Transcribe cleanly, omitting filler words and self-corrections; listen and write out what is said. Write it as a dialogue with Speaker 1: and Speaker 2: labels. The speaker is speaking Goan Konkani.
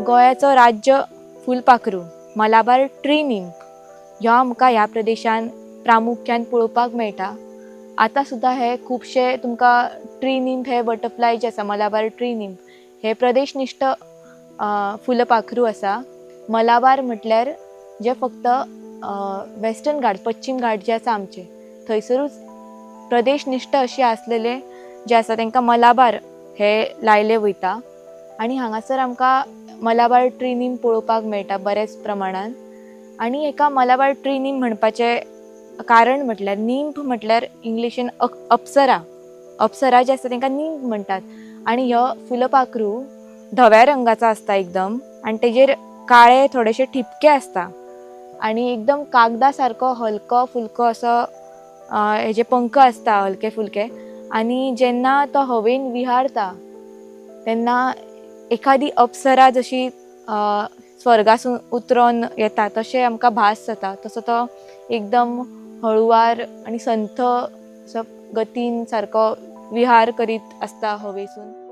Speaker 1: गोंयाचो राज्य फुलपाखरू मलाबार ट्री निम्फ ह्यो आमकां ह्या प्रदेशान प्रामुख्यान पळोवपाक मेळटा. आतां सुद्दां हे खुबशे तुमकां ट्री निम्फ हे बटरफ्लाय जे आसा, मलाबार ट्री निम्फ हे प्रदेशनिश्ठ फुलपाखरू आसा. मलाबार म्हटल्यार जे फक्त वेस्टर्न घाट, पश्चीम घाट जे आसा आमचे, थंयसरूच प्रदेशनिश्ठ अशे आसलेले जे आसा तांकां मलाबार हे लायले वयता. आनी हांगासर आमकां मलाबार ट्री निम्फ पळोवपाक मेळटा बऱ्याच प्रमाणान. आनी हेका मलाबार ट्री निम्फ म्हणपाचें कारण म्हटल्यार निम्फ म्हटल्यार इंग्लिशीन अप्सरा, अप्सरा जे आसता तांकां निम्फ म्हणटात. आनी ह्यो फुलपाखरू धव्या रंगाचो आसता एकदम आनी तेजेर काळे थोडेशे ठिपके आसता आनी एकदम कागदा सारको हलको फुलको असो हेजे पंख आसता, हलके फुलके. आनी जेन्ना तो हवेन विहारता तेन्ना एखादी अप्सरा जशी स्वर्गासून उतरोन येता तशें आमकां भास जाता. तसो तो एकदम हळुवार आनी संथ असो गतीन सारको विहार करीत आसता हवेसून.